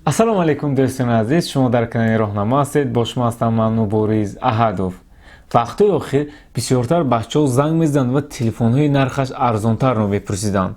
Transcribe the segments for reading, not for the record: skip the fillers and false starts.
Ассалому алайкум, дӯстони азиз, шумо дар канали Роҳнамо ҳастед. Бо шумо ҳастам ман, Мубориз Аҳадов. Вақтҳои охир бисёртар бачаҳо занг мезананд ва телефонҳои нархаш арзонтарро мепурсиданд.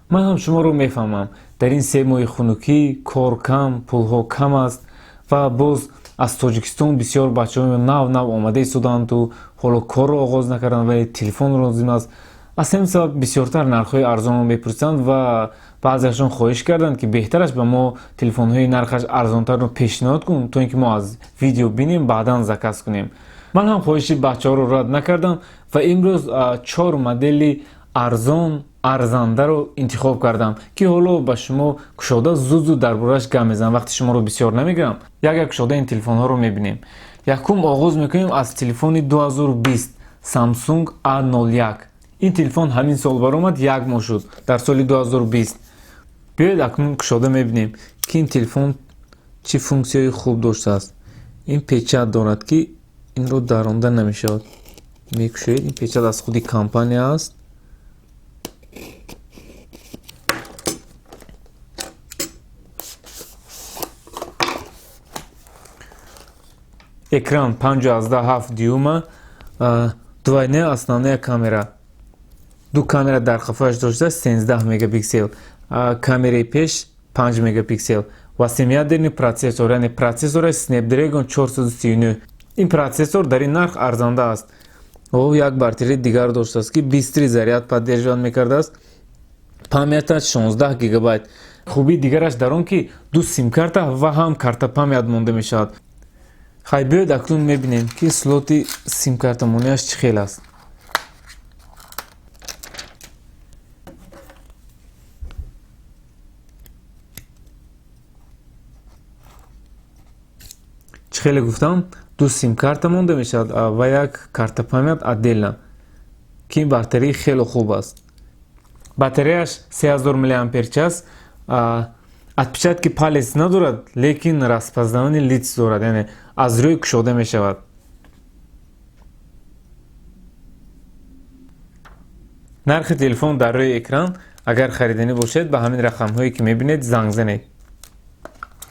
Ман ҳам шуморо мефаҳмам. Дар ин 3 моҳи хунукӣ кор кам, пулҳо кам аст ва боз аз Тоҷикистон бисёр бачаҳои нав нав омада истодаанду ҳоло корро оғоз накарданд, вале телефон лозим аст. Аз ҳамин сабаб бисёртар нархҳои арзонро мепурсанд ва баъзеашон хоҳиш карданд, ки беҳтараш ба мо телефонҳои нархаш арзонтарро пешниҳод кун, то ин ки мо аз видео бинем, баъдан заказ кунем. Ман ҳам хоҳиши бачаҳоро рад накардам ва имрӯз чор модели арзон арзандаро интихоб кардам, ки ҳоло ба шумо кушода зуд зуд дар борааш гап мезанам. Вақти шуморо бисёр намегирам, як як кушода ин телефонҳоро мебинем. Якум оғоз мекунем аз телефони 2020 Samsung A01. Ин телефон ҳамин сол баромад, як моҳ шуд, дар соли 2020. Биёед, акнун кушода мебинем, ки ин телефон чӣ функсияи хуб доштааст. Ин печать дорад, ки инро даронда намешавад. Мекушоед, ин печать аз худи компания аст. Экран 5,7 дюйма, двойная основная камера, ду камера дар қафояш доштааст, 13 мегапиксел, камераи пеш 5 мегапиксел ва семиядерный процессор, яъне процессори Snapdragon 439. Ин процессор дар ин нарх арзанда аст. О, як бартарии дигар доштааст, ки быстрый заряд поддерживать мекардааст, память аш 16 гигабайт. Хубии дигараш дар он, ки ду симкарта ва ҳам карта память монда мешавад. Хай, биёед, акнун мебинем, ки слоти симкартамонияш чӣ хел аст. Чӣ хеле гуфтам, ду симкарта монда мешавад ва як карта память отдельно, ки ин бартарии хеле хуб аст. Батареяш 3000 мАч, отпечатки палец надорад, лекин распознавание лиц дорад, яъне аз рӯй кушода мешавад. Нархи телефон дар рӯи экран. Агар хариданӣ бошед, ба ҳамин рақамҳое, ки мебинед, занг занед.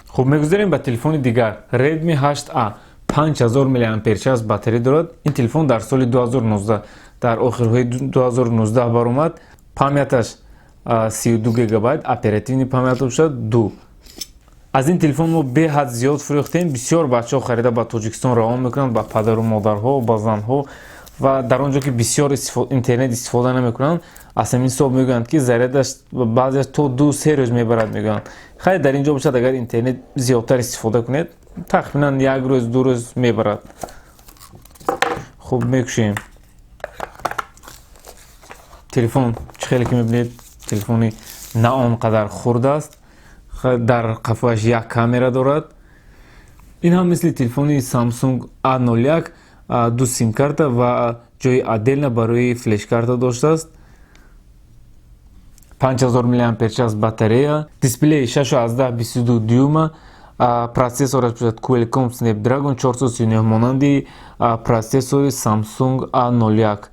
Хуб, мегузарем ба телефони дигар, Redmi 8A. 5000 мАч батарея дорад. Ин телефон дар соли 2019, дар охирҳои 2019 баромад. Память аш 32 гигабайт, оперативный память бошад ду. Аз ин телефон мо беҳад зиёд фурӯхтем. Бисёр бачаҳо харида ба Тоҷикистон равон мекунанд, ба падару модарҳо, ба занҳо, ва дар он ҷо, ки бисёр интернет истифода намекунанд, аз ҳамин ҳисоб мегӯянд, ки зарядаш баъзеаш то 2-3 рӯз мебарад, мегӯянд. Хайр, дар ин ҷо бошад, агар интернет зиёдтар истифода кунед, тахминан як рӯз, 2 рӯз мебарад. Хуб, мекушем телефон. Чӣ хеле ки мебинед, телефони на он қадар хурд аст. Дар қафояш як камера дорад. Ин ҳам мисли телефони Samsung A01 ду симкарта ва ҷои отдельно барои флешкарта доштааст. 5000 мАч батарея, дисплей 6,22 дюйма, процессораш бошад Qualcomm Snapdragon 439, монанди процессори Samsung A01.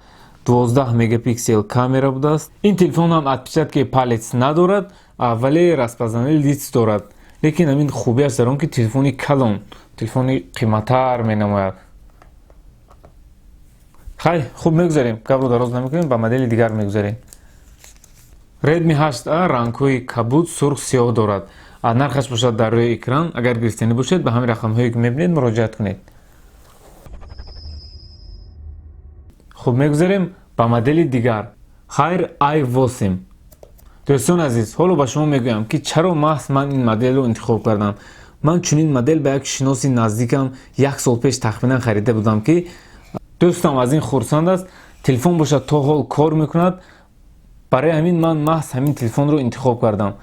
12 мегапиксел камера будааст. Ин телефон ҳам отпечатки палец надорад, вале распознавание лиц дорад. Лекин ҳамин хубиаш дар он, ки телефони калон, телефони қиматтар менамояд. Хай, хуб, мегузарем, гапро дароз намекунем, ба модели дигар мегузарем. Redmi 8A рангҳои кабуд, сурх, сиёҳ дорад. Нархаш бошад дар рӯи экран. Агар гирифтанӣ бошед, ба ҳамин рақамҳое, ки мебинед, муроҷиат кунед. Хуб, мегузарем ба модели дигар, Хайр i8. Дӯстони азиз, ҳоло ба шумо мегӯям, ки чаро маҳз ман ин моделро интихоб кардам. Ман чунин модел ба як шиноси наздикам як сол пеш тахминан харида будам, ки дӯстам аз ин хурсанд аст. Телефон бошад, то ҳол кор мекунад. Барои ҳамин ман маҳз ҳамин телефонро интихоб кардам,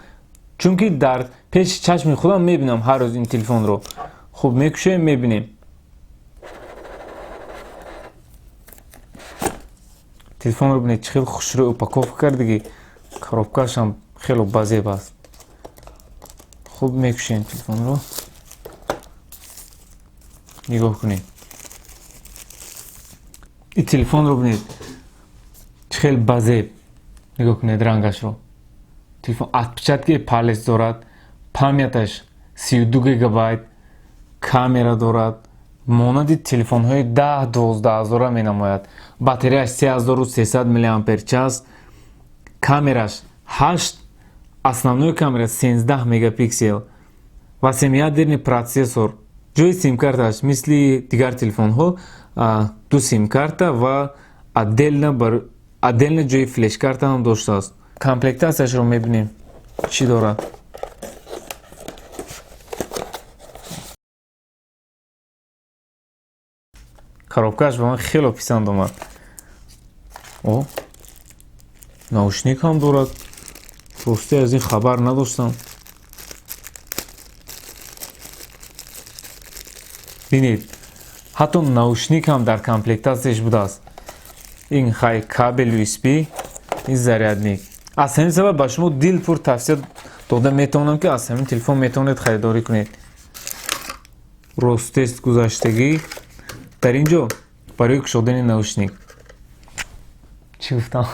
чунки дар пеши чашми худам мебинам ҳар рӯз ин телефонро. Хуб, мекушоем, мебинем. Телефонро бинед, чӣ хел хушрӯй упаковка кардагӣ, коробка шам хело базеб аст. Хуб, мекушем телефонро, нигоҳ кунед. Ин телефонро бинед, чӣ хел базеб, нигоҳ кунед рангашро. Телефон отпечатки палец дорад, память аш 32 гигабайт, камера дорад, монанди телефонҳои 10-12 ҳазора менамояд. Батареяш 3300 мАч, камераш 8, основной камера 17 мегапиксел ва семиядерный процессор. Ҷои симкарташ мисли дигар телефонҳо ду симкарта ва отдельно ҷои флешкарта ҳам доштааст. Комплектатсияшро мебинем, чӣ дорад. Коробкааш ба ман хело писанд омад. О, наушник ҳам дорад. Рости, аз ин хабар надоштам. Бинед, ҳатто наушник ҳам дар комплектатсияш будааст. Ин хай кабел USB, ин зарядник. Аз ҳамин сабаб ба шумо дилпур тавсия дода метавонам, ки аз ҳамин телефон метавонед харидорӣ кунед. Ростест гузаштагӣ. Дар ин ҷо барои кушодани наушник, чӣ гуфтам,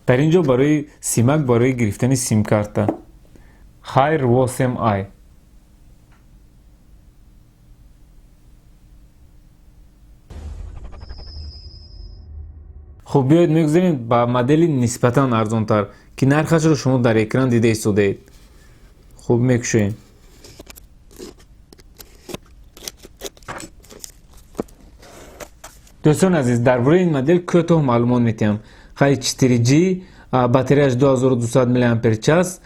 дар ин ҷо барои симак, барои гирифтани симкарта. Хайр 8i. Хуб, биёед мегузарем ба модели нисбатан арзонтар, ки нархашро шумо дар экран дида истодаед. Хуб, мекушоем. Дӯстони азиз, дар бораи ин модел кӯтоҳ маълумот медиҳам. Хай 4G, батареяш 2200 мАч.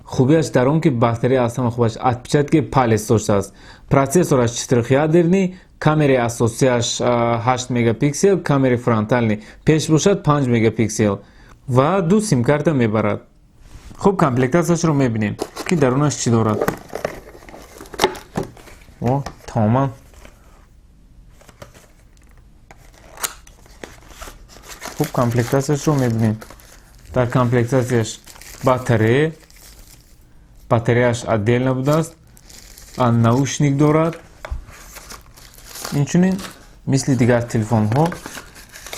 Хубиаш дар он, ки батарея аз ҳама хубаш отпечатки палец доштааст. Процессораш четырехъядерный, камераи асосияш 8 мегапиксел, камераи фронтальный пеш бошад 5 мегапиксел ва ду симкарта мебарад. Хуб, комплектатсияшро мебинем, ки дарунаш чӣ дорад. О, тамоман. Хуб, комплектатсияшро мебинем. Дар комплектатсияш батарея, батареяш отдельно будааст, наушник дорад. Инчунин мисли дигар телефонҳо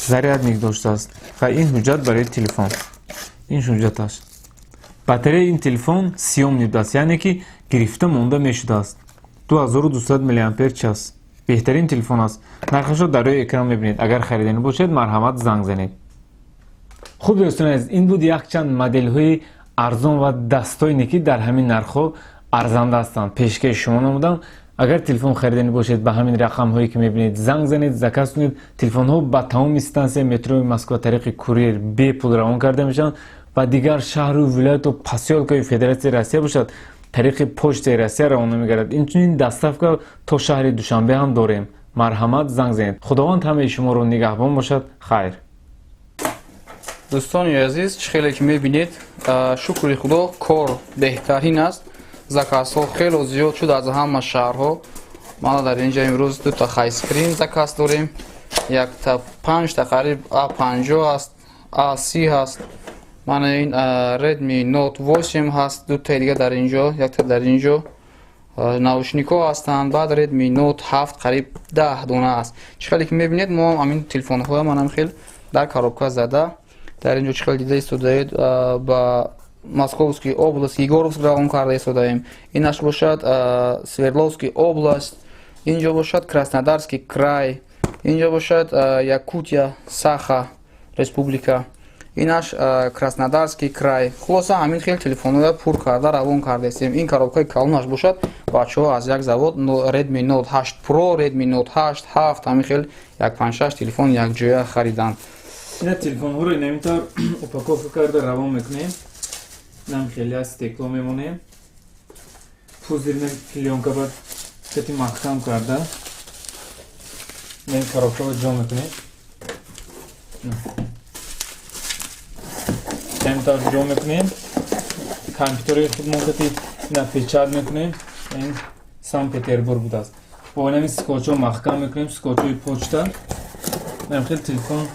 зарядник доштааст ва ин ҳуҷҷат барои телефон, ин ҳуҷҷаташ. Батареяи ин телефон съёмный будааст, яъне ки гирифта монда мешудааст. 2200 мАч. Беҳтарин телефон аст. Нархашро дар рӯи экран мебинед. Агар хариданӣ бошед, марҳамат, занг занед. Хуб, дӯстони азиз, ин буд якчанд моделҳои арзон ва достойный, ки дар ҳамин нархҳо арзанда ҳастанд, пешкаши шумо намудам. Агар телефон хариданӣ бошед, ба ҳамин рақамҳое, ки мебинед, занг занед, заказ кунед. Телефонҳо ба тамоми стансияи метрои Москва тариқи курьер бепул равон карда мешаванд ва дигар шаҳру вилояту посёлкаи Федератсияи Россия бошад, тариқи Почтаи Россия равона мегардад. Инчунин доставка то шаҳри Душанбе ҳам дорем. Марҳамат, занг занед. Худованд ҳамаи шуморо нигаҳбон бошад. Хайр. Дӯстони азиз, чӣ хеле ки мебинед, шукри Худо, кор беҳтарин аст. Заказҳо хело зиёд шуд аз ҳама шаҳрҳо. Мана дар инҷа имрӯз дута хайскрин заказ дорем, якта, панҷта, қариб А50 ҳаст, А30 ҳаст. Мана ин Redmi Note 8 ҳаст, дутаи дига дар инҷо, якта дар инҷо. Наушникҳо ҳастанд. Баъд Redmi Note 7 қариб 10 дона аст. Чӣ хеле ки мебинед, мо ҳамин телефонҳоя манам хел дар коробка зада дар инҷо, чӣ хел дида истодаед, ба Московский область, Егоровск равон карда истодаем. Инаш бошад Свердловский область, инҷо бошад Краснодарский край, инҷо бошад Якутия, Саха республика, инаш Краснодарский край. Хулоса, ҳамин хел телефонҳоя пур карда равон кардаистем. Ин коробкаи калонаш бошад, бачаҳо аз як завод Redmi Note 8 Pro, Redmi Note 8, 7, ҳамин хел як панҷ-шаш телефон якҷоя хариданд. Ина телефонҳоро инамин тавр упаковка карда равон мекунем. Инам хеле стекло мемонем, пузырный плёнка ба кати маҳкам карда ин коробкаро ҷо мекунем. Ин тавр ҷо мекунем. Компютери худмон кати ина печать мекунем. Ин Санкт Петербург будааст. Бо инами скотчҳо маҳкам мекунем, скотчҳои почта. Инам хел телефон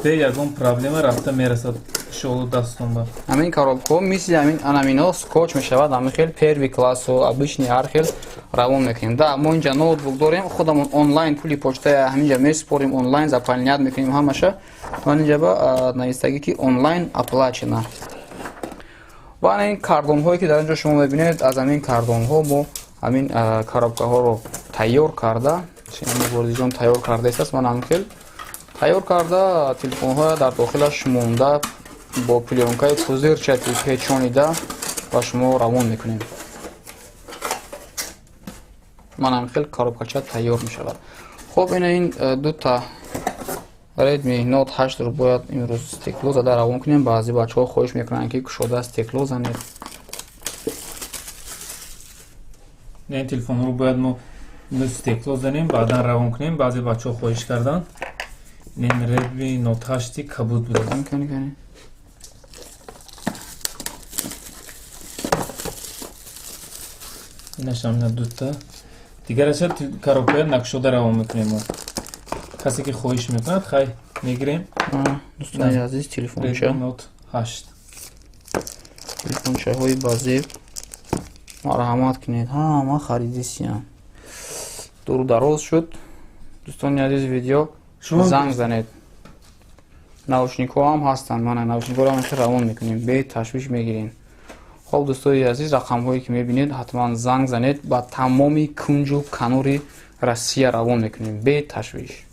бе ягон проблема рафта мерасад иншоалло дастон ба. Ҳамин коробкаҳо мисли ҳамин анамино скотч мешавад. Ҳамин хел первый классу, обычный, ҳар хел равон мекунем. Да, мо инҷа ноутбук дорем, худамон онлайн пули почтая ҳаминҷа месупорем, онлайн заполнять мекунем ҳамаша. Ман инҷа ба навистагӣ, ки онлайн оплачено. Ва ин кардонҳое ки дар ин ҷо шумо мебинед, аз ҳамин кардонҳо мо ҳамин коробкаҳоро тайёр карда, Муборизҷон тайёр кардааст, ман ҳамин хел тайёр карда телефонҳоя дар дохилаш монда бо плёнкаи пузырчатый печонида ба шумо равон мекунем. Ман ҳамин хел коробкача тайёр мешавад. Хоб, ина ин дута Redmi Note 8-ро бояд имрӯз стекло зада равон кунем. Баъзе бачаҳо хоҳиш мекунанд, ки кушода стекло занед. Не, телефонҳоро бояд мо стекло занем, баъдан равон кунем. Баъзе бачаҳо хоҳиш карданд. Ин Redmi Note 8 кабуд буда. Инашам ина дута. Дигараша коробкая накушода равон мекунем мо. Касе ки хоҳиш мекунад, хай мегирем. Дӯстони азиз, телефонча. Note 8. Телефончаҳои базеб марҳамат кунед, ҳама харидисиян. Дуру дароз шуд, дӯстони азиз, видео. Занг занед. Наушникҳо ҳам ҳастанд, мана наушникҳоро ҳам равон мекунем, бе ташвиш мегирем. Хоб, дӯстои азиз, рақамҳое ки мебинед, ҳатман занг занед, ба тамоми кунҷу канори Россия равон мекунем бе ташвиш.